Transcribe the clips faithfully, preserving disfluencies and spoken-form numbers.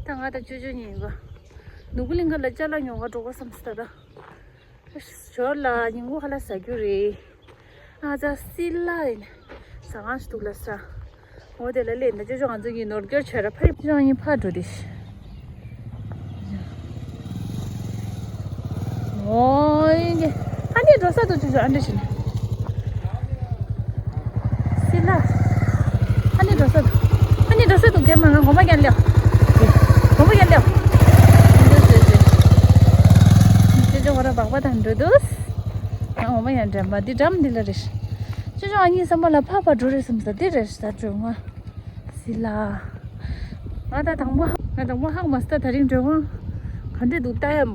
ད་ང་དང་ཅོ་ཅོ་གཉིས་ཡིན་པ། ནོར་བུ་གླིང་ཁ་ལ་ཅ་ལག་ཉོ་ག་འགྲོ་དགོས་བསམ་སོང་ད། ཞོར་ལ་ཉིན་གུང་ཁ་ལག་ཟ་རྒྱུ་རེད། ཨ་ཙ་སི་ལ་ཡིན། ཟ་ཁང་ཞིག་འདུག་ལ་ཟ། འོ་དེ་ལ་སླེབས་ན་ཅོ་ཅོ་ང་ཚོ་གཉིས་ནོར་སྐྱོར་བྱས་ར་ཕར་ཅོ་ཅོ་གཉིས་ཕར་འགྲོ་དེ། འོ་ཡིན་གྱི། ཨ་ནི་འགྲོ་ས་འདུག་ཅོ་ཅོ་ཨ་འདྲ་བྱས་ནས། སི་ལ། ཨ་ནི་འགྲོ་ས་འདུག་ཨ་ནི་འགྲོ་ས་འདུག་རྒན་མ་ང་གོམ་པ་རྒྱག་སླེབས། གོམ་པ་རྒྱག་སླེབས། ཅོ་ཅོ་ང་རང་སྦག་སྦག་དང་འགྲོ་འདུག་ང་གོམ་པ་ཡང་འགྲམ་པ་འདི་འགྲམ་འདི་ལ་རེད། ཅོ་ཅོ་ཨ་ནི་བསམ་པ་ལ་ཕ་ཕ་འགྲོ་རེད་བསམ་ས་འདི་རེད་ད་འགྲོ་ང་། སི་ལ། ང་ད་དང་པོ་ང་དང་པོ་ཧ་གོ་མ་སོང་ད། ད་རིང་མགྲོན་ཁང་ག་འདྲ་འདུག་ལྟ་ཡ་མ།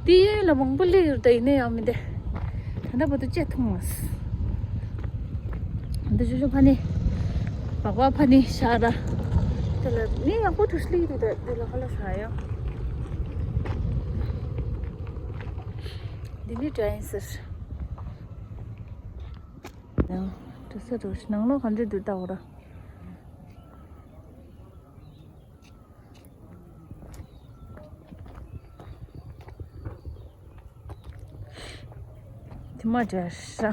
དེ་ཡོད་ལ་མང་པོ་སླེབས་ཡོད་ད་ཡིན་ན་ཡང་མི་འདི། ད་ལྟ་བར་དུ་ཅི་མཐོང་མ་སོང་། འདི་ཅོ་ཅོ་ཕ་ནི། སྦག་སྦག་ཕ་ནི་ཤ་ར། དེ་ལ་མི་ཡག་པོ་འདུག་སླེབས་འདུག་ད་དེ་ལ་ཁ་ལག་ཟ་ཡ། འདི་ནི་འདྲ་ཡིན་ཟེར། ཡང་འདྲ་ས་འགྲོ་ཞིག་ནང་ལོགས་ག་འདྲ་འདུག་ལྟ་འོ་ར། དེ་མ་འདྲ་ཤ།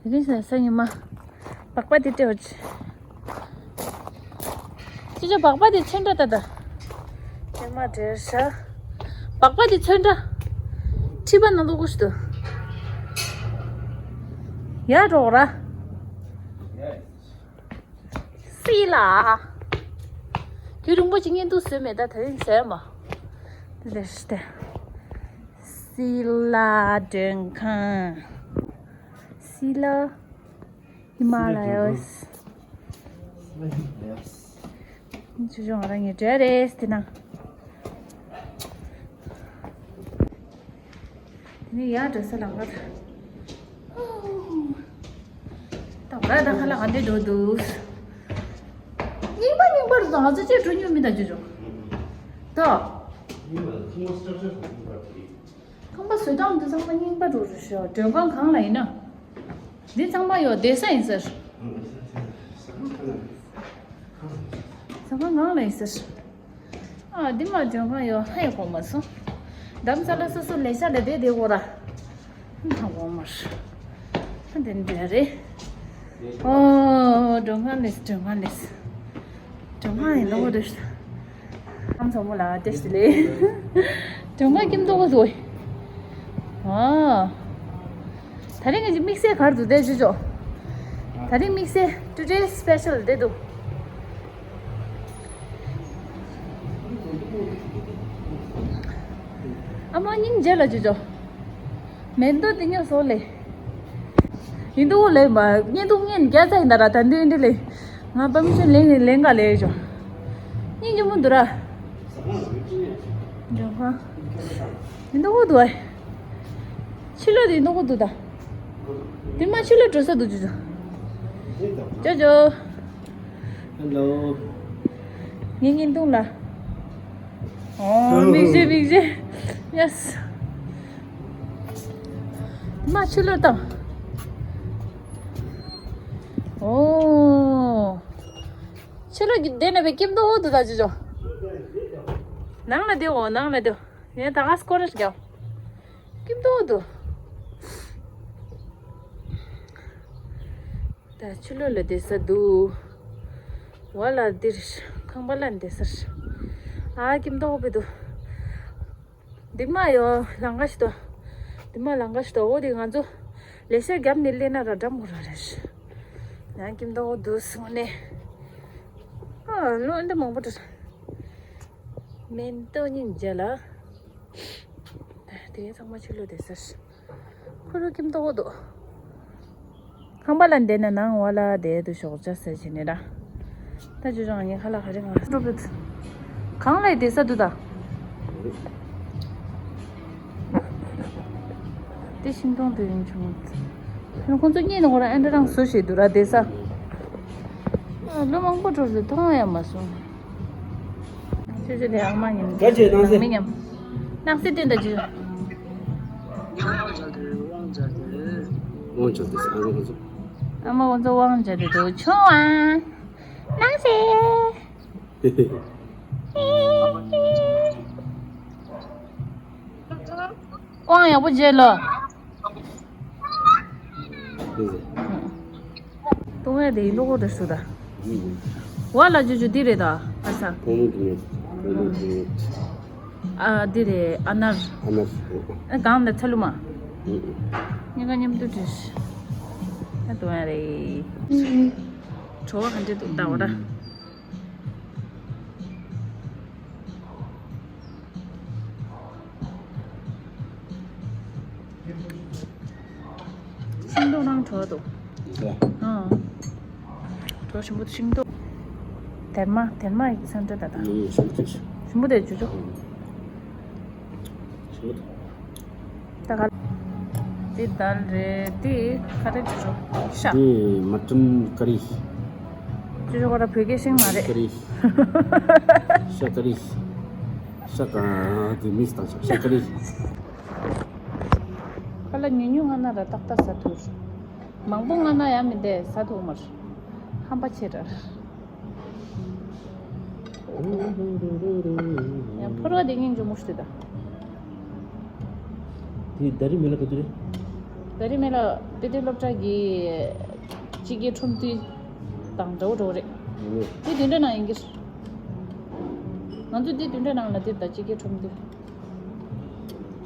དེ་རིང་ས་ས་ཉི་མ། སྦག་སྦག་དེ་སྤྲད་འོ་ཅི། ཅི་ཅོ་སྦག་སྦག་དེ་ཚོན་ཁྲ་ད་ད། དེ་མ་འདྲ་ཤ། སྦག་སྦག་དེ་ཚོན་ཁྲ། མཁྲིས་པ་ནང་དུ་ཀུ་ཤི་དུ། ཡ་རོགས་ར། སི་ལ། དུས་རིང་པོ་ཅིག་བརྙན་ཐུང་བཟོས་མེད་ད་ད་རིང་བཟོས་མ། ལེ་ཤ་སྟེ། སི་ལ་མགྲོན་ཁང་། སི་ལ། ཧི་མ་ལ་ཡ། ཅོ་ཅོ་ང་རང་ངའི་འདྲ་རེད་དེ་ན། དེ་ནས་ཡར་འགྲོ་ས་ལམ་ཁ། ད་ག་ད་ཁ་ལག་ག་འདྲ་འགྲོ་འདུག་རྙིང་པ་རྙིང་པ་རུ་ད་ང་ཚོ་ཅིག་འགྲོ་མྱོང་མི་ད་ཅོ་ཅོ། ད། ཁང་པ་བཟོ་སྟངས་འདི་ཚང་མ་རྙིང་པ་འགྲོ་རུ་ཤོག་མགྲོན་ཁང་གང་ལ་ཡིན་ན། འདི་ཚང་མ་ཡོད་བསྡད་ས་ཡིན་ཟེར། ཟ་ཁང་གང་ལ་ཡིན་ཟེར། ཨ་འདི་མ་མགྲོན་ཁང་ཡོད་ཧ་ཡ་གོ་མ་སོང་། རྡ་རམ་ས་ལ་སོ་སོ་ལས་བྱ་ལ་བསྡད་བསྡད་གོ་ར། ཧ་གོ་མ་སོང་། ཧ་འདི་འདྲ་རེད། ཨོ་མགྲོན་ཁང་ལས་མགྲོན་ཁང་ལས། མགྲོན་ཁང་ཡིན་ནོ་རེད། ཨམ་ཚོ་མོ་ལ་ཏེ་སི་ལེ། མགྲོན་ཁང་ཁྱིམ་ཐོག་ག་ཟོ། ཨ། ད་རིང་ངས་དམིགས་བསལ་གར་འདུག་བསྡད་ཅོ་ཅོ། ད་རིང་དམིགས་བསལ་ཊུ་ཌེ་སི་པེ་ཤལ་བསྡད་འདུག་ཨ་མ་སྙིང་རྗེ་ལ་ཅོ་ཅོ། མེ་མདོ་དེ་ཉོ་སོང་ལེ། ཡིན་འདུག་ལེ་མ་བརྙན་ཐུང་བརྙན་བརྒྱ་ཙམ་ཡིན་ད་ར་ད་འདི་འདི་ལེ། ང་པར་མི་ཤོན་ལེན་ནས་ལེན་ག་ལེ་ཅོ། སྙིང་རྗེ་མོ་འདུག་ར། ལྗོན་ཁང་། ཡིན་འདུག་འདུག་ཨེ། ཕྱི་ལོགས་དེ་ཡིན་འདུག་འདུག་ད། དེ་མ་ཕྱི་ལོགས་འགྲོ་ས་འདུག་ཅོ་ཅོ། ཅོ་ཅོ། ཧེ་ལོ། ངའི་བརྙན་ཐུང་ལ། ཨོ་མིག་ཤེལ་མིག་ཤེལ། ཡེ་སི། མ་ཕྱི་ལོགས་དང་། ཨོ། ཕྱི་ལོགས་ཀྱི་བསྡད་ན་བའི་སྐྱིད་མདོག་འདུག་ད་ཅོ་ཅོ། ནང་ལ་བསྡད་འོ་ནང་ལ་བསྡད། ངས་ད་ག་སྐོར་ར་རྒྱག་སྐྱིད་མདོག་འདུག་ད་ཕྱི་ལོགས་ལ་བསྡད་ས་འདུག་འོག་ལ་འདིར་ཁང་པ་ལ་བསྡད་ས་རེད། ཨ་སྐྱིད་མདོག་པོ་འདུག་འདི་མ་ཡོ་ལང་ཀ་ཞིག་ཏོ། འདི་མ་ལང་ཀ་ཞིག་ཏོ་འོ་དེ་ང་ཚོ་ལས་བྱ་རྒྱབ་ནས་སླེབས་ན་ར་འགྲམ་གོ་ར་རེད། ཡང་སྐྱིད་མདོག་འདུག་སོང་ནས། ཨ་ལོ་འདི་མང་པོ་འདུག་མེ་མདོ་སྙིང་རྗེ་ལ། དེ་ཚང་མ་ཕྱི་ལོགས་བསྡད་ས་རེད། ཁོ་རང་སྐྱིད་མདོག་འདུག་ཁང་པ་ལ་བསྡད་ན་ནང་བ་ལ་བསྡད་དུ་ཞོགས་ཇ་ཟེར་བྱས་ནས་ར། ད་ཅོ་ཅོ་ངའི་ཁ་ལག་ག་རེ་ང་སྤྲོ་པོ་འདུག་གང་ལ་བསྡད་ས་འདུག་ད། དེ་ཤིང་སྡོང་དེ་ཡིན་བྱུང་། ཁོང་ཚོ་གཉིས་ནི་ཁོ་རང་ཨེ་འདྲ་རང་བཟོ་ཞིག་འདུག་ར་བསྡད་ས། ལོ་མང་པོ་འགྲོ་རེད་མཐོང་ཡང་མ་སོང་། ཅོ་ཅོ་དེ་ཨ་མ་མཉམ། ག་ཅེ་སྣང་སེ། མི་མཉམ། སྣང་སེ་བསྟན་ད་ཅོ། དབང་ཆ་དེ་ཨ་མ་ཁོ་ཚོ། ཨ་མ་ཁོ་ཚོ་དབང་ཆ་དེ་འདུག་ཆུང་བ། སྣང་སེ། ཀོང་ཡག་པོ་བརྗེ་ལོ། ཏུང་ཡ་དེ་ལོ་གོ་དེ་སུ་ད། ཝ་ལ་ཇུ་ཇུ་དེ་རེད་ད། ཨ་ས། ཨ་དེ་རེད། ཨ་ནར། ཨ་གང་ད་ཚ་ལུ་མ། ཉི་ག་མཉམ་དུ་བྲིས། ཨ་ཏུང་ཡ་རེད། བྲོ་བ་ག་འདྲ་འདུག་ད་འོ་ད། ཤིང་ཏོག་ནང་བྲོ་བ་འདུག་ཨང་། བྲོ་ཞིམ་པོ་ཤིང་ཏོག་དེར་མ་དེར་མ་ཡི་སེམས་ཁྲལ་ད་ད། ཞིམ་པོ་དེ་ཇུ་ཇུ། ཞིམ་པོ་འདུག་ད་ག་དེ་དལ་རེད། དེ་ཁ་རེ་ཇུ་ཇུ་ཤ། དེ་མ་ཊན་ཀ་རི། ཇུ་ཇུ་ཁོ་ར་བོད་སྐད་ཤེས་མ་རེད། ཀ་རི། ཤ་ཀ་རི། ཤ་ཀ་དེ་མིས་དང་ཤ་ཀ་རི། ཁ་ལག་ཉུང་ཉུང་ང་ན་ར་ཏག་ཏག་ཟ་ཐུབ། མང་པོ་ང་ན་ཡང་མི་འདེ་ཟ་ཐུབ་མར། ཧམ་པ་ཆེ་ར། ཡང་ཕོར་བ་དེ་སྙིང་རྗེ་མོ་ཞིག་ད། དེ་ད་རི་མེ་ལ་ག་དུ་རེད། ད་རི་མེ་ལ་དཔེ་དེབ་སློབ་གྲྭ་གི་སྤྱི་སྐད་ཁྲོམ་དུས་དང་འདྲ་བོ་འགྲོ་རེད། དེ་དུས་འདྲ་ནང་ཡིན་གྱི། ང་ཚོ་དེ་དུས་འདྲ་ནང་ལ་དེབ་དང་སྤྱི་སྐད་ཁྲོམ་དུས།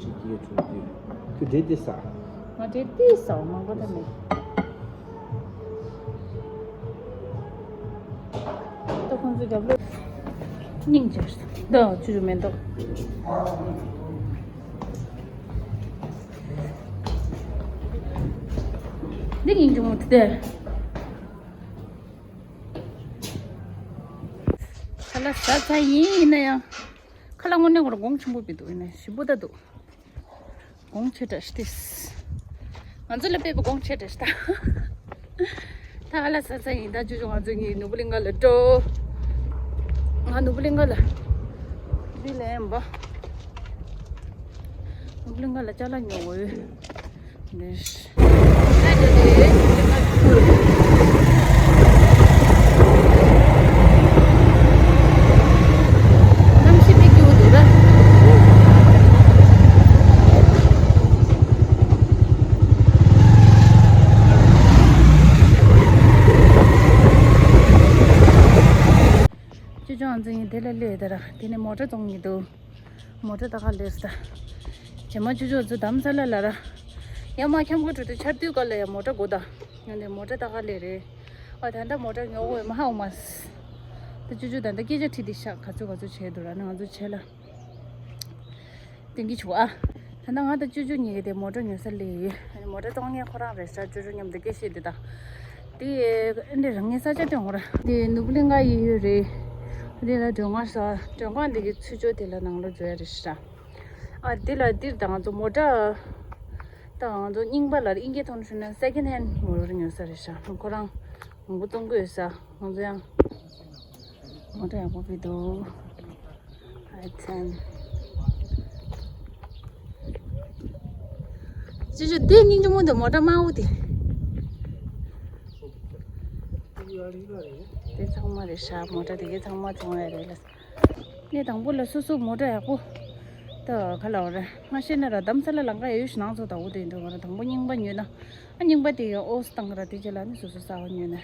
སྤྱི་སྐད་ཁྲོམ་དུས། ཁྱོད་འདྲེ་དེ་ཟ། ང་འདྲེ་དེ་ཟ་མང་པོ་ད་མེད། ད་ཁོང་ཚོ་རྒྱབ་ལོགས་སྙིང་རྗེ། ད་ཆུ་ཆུ་མེ་ཏོག་འདི་སྙིང་རྗེ་མོ་དེ། ཁ་ལག་ཟ་ཚར་ཡིན་ན་ཡང་། ཁ་ལག་དངོས་གནས་ཁོ་རང་གོང་ཆེན་པོ་བི་འདུག་ཡིན་ན་ཞིམ་པོ་ད་འདུག་གོང་ཆེ་དྲགས་ཤིག་སྟེ། ང་ཚོ་ལ་དཔེ་པོ་གོང་ཆེ་དྲགས་ཤིག་ད། ད་ཧ་ལ་ས་ས་ཡིན་ད་ཅུ་ཅུ་ང་ཚོ་གཉིས་ནོར་བུ་གླིང་ག་ལ་འགྲོ། ང་ནོར་བུ་གླིང་ག་ལ། འདི་ལན་པ། ནོར་བུ་གླིང་ག་ལ་ཅ་ལག་ཉོ་འོས། ཅོ་ཅོ་ང་ཚོ་ཡིན་དེ་ལ་སླེབས་ད་ར། དེ་ནས་མོ་ཊ་གཏོང་གི་འདུག་མོ་ཊ་ད་ག་སླེབས་ད། རྗེས་མ་ཅོ་ཅོ་ཚོ་དྷ་རམ་ས་ལ་ལ་ར། ཡར་མར་འཁྱམ་གོ་འགྲོ་དུས་ཆར་དུས་སྐབས་ལ་ཡང་མོ་ཊ་དགོས་ད། ཡང་དེ་མོ་ཊ་ད་ག་སླེབས་རེད། ཨ་ད་ལྟ་མོ་ཊ་ཉོ་དགོས་མ་ཧ་འོ་མ། ད་ཅོ་ཅོ་ད་ལྟ་སྐད་ཆ་དྲིས་ཏེ་ཤག་ག་ཚོད་ག་ཚོད་བྱས་འདུག་ར་ནི་ང་ཚོ་བྱས་ལ། དེང་གི་ཆུ་ཨ། ད་ལྟ་ང་དང་ཅོ་ཅོ་གཉིས་ཀྱི་དེ་མོ་ཊ་ཉོ་ས་སླེབས་ཡོད། ཨ་ནི་མོ་ཊ་གཏོང་མཁན་ཁོ་རང་རེད་ཤག་ཅོ་ཅོ་མཉམ་དུ་སྐད་བཤད་དེ་དང་། དེ་ཨེ་འདྲ་རང་ངའི་ས་ཆ་སྟོན་འོ་ར། དེ་ནོར་བུ་གླིང་ག་ཡི་ཡོད་རེད། དེ་ལ་སྒྲོལ་མ་ས་སྒྲོལ་མ་འདི་གི་ཚུར་ཕྱོགས་དེ་ལ་ནང་ལོགས་འཛུལ་ཡ་རེད་ཤག་ཨ་དེ་ལ་འདིར་ད་ང་ཚོ་མོ་ཊ། ད་ང་ཚོ་རྙིང་པ་ལ་དབྱིན་སྐད་ཐོག་ནས་ཞུས་ན་སེ་ཀེན་ཧེན་མོ་ཊ་ཉོ་ས་རེད་ཤག་ཁོ་རང་མང་པོ་གཏོང་གི་ཡོད་ས་ང་ཚོ་ཡང་། མོ་ཊ་ཡག་པོ་བི་འདུག་ཨ་ཙན། ཅི་ཅི་དེ་སྙིང་རྗེ་མོ་འདུག་མོ་ཊ་དམར་པོ་དེ། དེ་ཚང་མ་རེད་ཤག་མོ་ཊ་དེ་གའི་ཚང་མ་ཚང་མ་རེད་ལ། ངས་དང་པོ་ལ་སོ་སོ་མོ་ཊ་ཡག་པོ། ད་ག་ལ་བ་རེད་མ་ཤེས་ན་ར་དྷ་རམ་ས་ལ་ལང་ཀ་ཡ་ཡུལ་ཞིག་ནང་ཚོ་ད་འོ་དེ་འདྲ་བ་ར་དང་པོ་རྙིང་པ་ཉོས་ན། ཨ་རྙིང་པ་དེ་ཡང་ཨོ་སི་བཏང་ག་ར་དེ་རྗེས་ལ་ནི་སོ་སོ་གསར་པ་ཉོས་ན།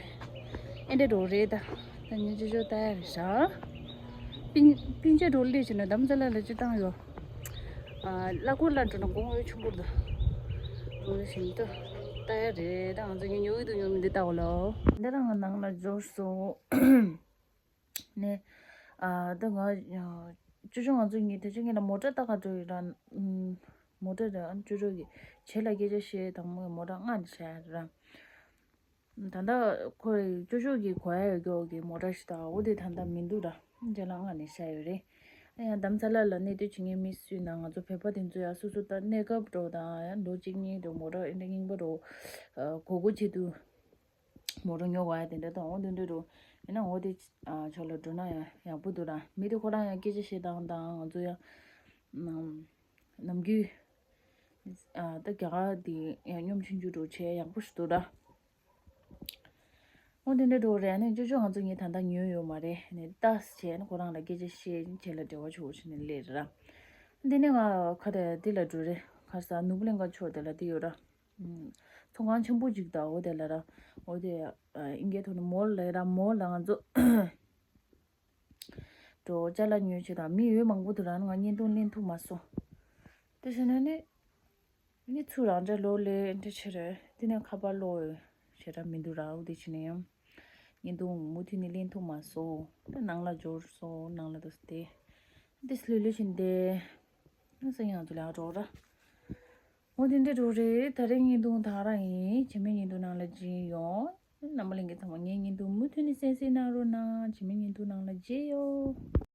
ཨེ་འདྲ་འགྲོ་རེད་ད། ད་ཉིན་ཅི་ཅོ་ལྟ་ཡ་རེད་ཤག་སྤུན་སྤུན་མཆེད་འགྲོ་ལས་བྱས་ན་དྷ་རམ་ས་ལ་ལ་སྤྱི་བཏང་ཡོད། ཨ་གླ་འཁོར་ལ་འགྲོ་ན་དགོང་འོས་ཆུང་པོ་འདུག་འགྲོ་བཞིན་དུ་ལྟ་ཡ་རེད་ད་ང་ཚོ་ཉིན་ཉོ་གི་འདུག་ཉོ་མི་འདུག་ལྟ་འོ་ལོ། འདི་རང་ང་ནང་ལ་འབྱོར་སོང་། ནས། ཨ་ད་ང་ཅོ་ཅོ་ང་ཚོ་གཉིས་དེ་ཅོ་གཉིས་ལ་མོ་ཊ་ལྟ་ག་འགྲོ་ཡོད་ར། མོ་ཊ་ར་ཨ་ཅོ་ཅོ་གི་བྱེད་ལ་སྐད་ཆ་བཤད་དང་མོ་མོ་ཊ་མངགས་ནས་བྱ་ཡ་ར། ད་ལྟ་ཁོས་ཅོ་ཅོ་གི་གོ་ཡ་ཡོད་རྒྱུ་གི་མོ་ཊ་ཞིག་དང་འོ་དེ་ད་ལྟ་མི་འདུག་ར། རྗེས་ལ་མངགས་ནས་བྱ་ཡོད་རེད། ཨ་ཡང་དྷ་རམ་ས་ལ་ལ་གནས་སྡོད་བྱེད་མཁན་མི་སུས་ན་ང་ཚོ་བོད་པ་དེ་ཚོ་ཡ་སོ་སོ་ད་གནས་སྐབས་འགྲོ་དང་ཡང་ལོ་གཅིག་གཉིས་འགྲོ་མོ་ཊ་ཨེ་འདྲ་རྙིང་པ་འགྲོ། གོ་སྐབས་ཆེད་དུ། མོ་ཊ་ཉོ་བ་ཡ་དེ་འདྲ་དང་འོ་དེ་འདྲ་རུ། ཡིན་ན་འོ་དེ་ཕྱོགས་ལ་འགྲོ་ན་ཡང་ཡག་པོ་འདུག་ར། མི་དེ་ཁོ་རང་ཡང་སྐད་ཆ་བཤད་སྟངས་དང་ང་ཚོ་ཡང་། ནམ་རྒྱུན། ད་རྒྱ་གར་དེ་ཡང་སྙོམ་ཆུང་ཆུང་འགྲོ་བྱས་ཡག་པོ་ཞིག་འདུག་ར། འོ་དེ་འདྲ་འགྲོ་རེད་ནས་ཅོ་ཅོ་ང་ཚོ་གཉིས་ད་ལྟ་ཉོས་ཡོད་མ་རེད་ནས་ལྟ་བྱས་ནས་ཁོ་རང་ལ་སྐད་ཆ་བཤད་བྱས་ལ་འབྲེལ་བ་ཆོག་བྱས་ནས་སླེབས་ར། འདི་ནས་ང་ཁ་དེ་འདི་ལ་འགྲོ་རེད། ག་ས་ནོར་བུ་གླིང་ག་ཕྱོགས་དེ་ལ་དེ་ཡོད་ར། ཨུམ། ཚོང་ཁང་ཆེན་པོ་ཅིག་དང་འོ་དེ་ལ་ར། འོ་དེ་ཨ་ཨིན་སྐད་ཐོག་ནས་མོལ་ལབ་ར། མོལ་ལ་ང་ཚོ་འགྲོ་ཅ་ལག་ཉོས་བྱས་དང་མི་ཡོད་མང་པོ་འདུག་ར། ང་བརྙན་ཐུང་ལེན་ཐུབ་མ་སོང་། དེ་བྱས་ན་ནི་ནི་ཚུར་རང་འདྲ་ལོ་ལེ་འདྲ་ཆེ་རེད། དེ་ནས་ཁ་པར་ལོ་ཞེ་དྲག་མི་འདུག་ར། འོ་དེ་བྱས་ནས་ཡང་བརྙན་ཐུང་མུ་མཐུད་ནས་ལེན་ཐུབ་མ་སོང་། ད་ནང་ལ་འབྱོར་སོང་། ནང་ལ་འདུག་སྟེ་དེ་ལོས་ལོས་བྱས་ཏེ་ང་ཚོ་ཡང་ཚུར་ལ་འགྲོ་ར། འོ་དེ་འདྲ་འགྲོ་རེད། ད་རེས་བརྙན་ཐུང་ད་ག་རང་ཡིན། རྗེས་མའི་བརྙན་ཐུང་ནང་ལ་མཇལ་ཡོང་། རྣམ་པ་ལྷན་རྒྱས་ཚང་མ་ངའི་བརྙན་ཐུང་མུ་མཐུད་ནས་གསན་གཟིགས་གནང་རོགས་གནང་། རྗེས་མའི་བརྙན་ཐུང་ནང་ལ་མཇལ་ཡོང་།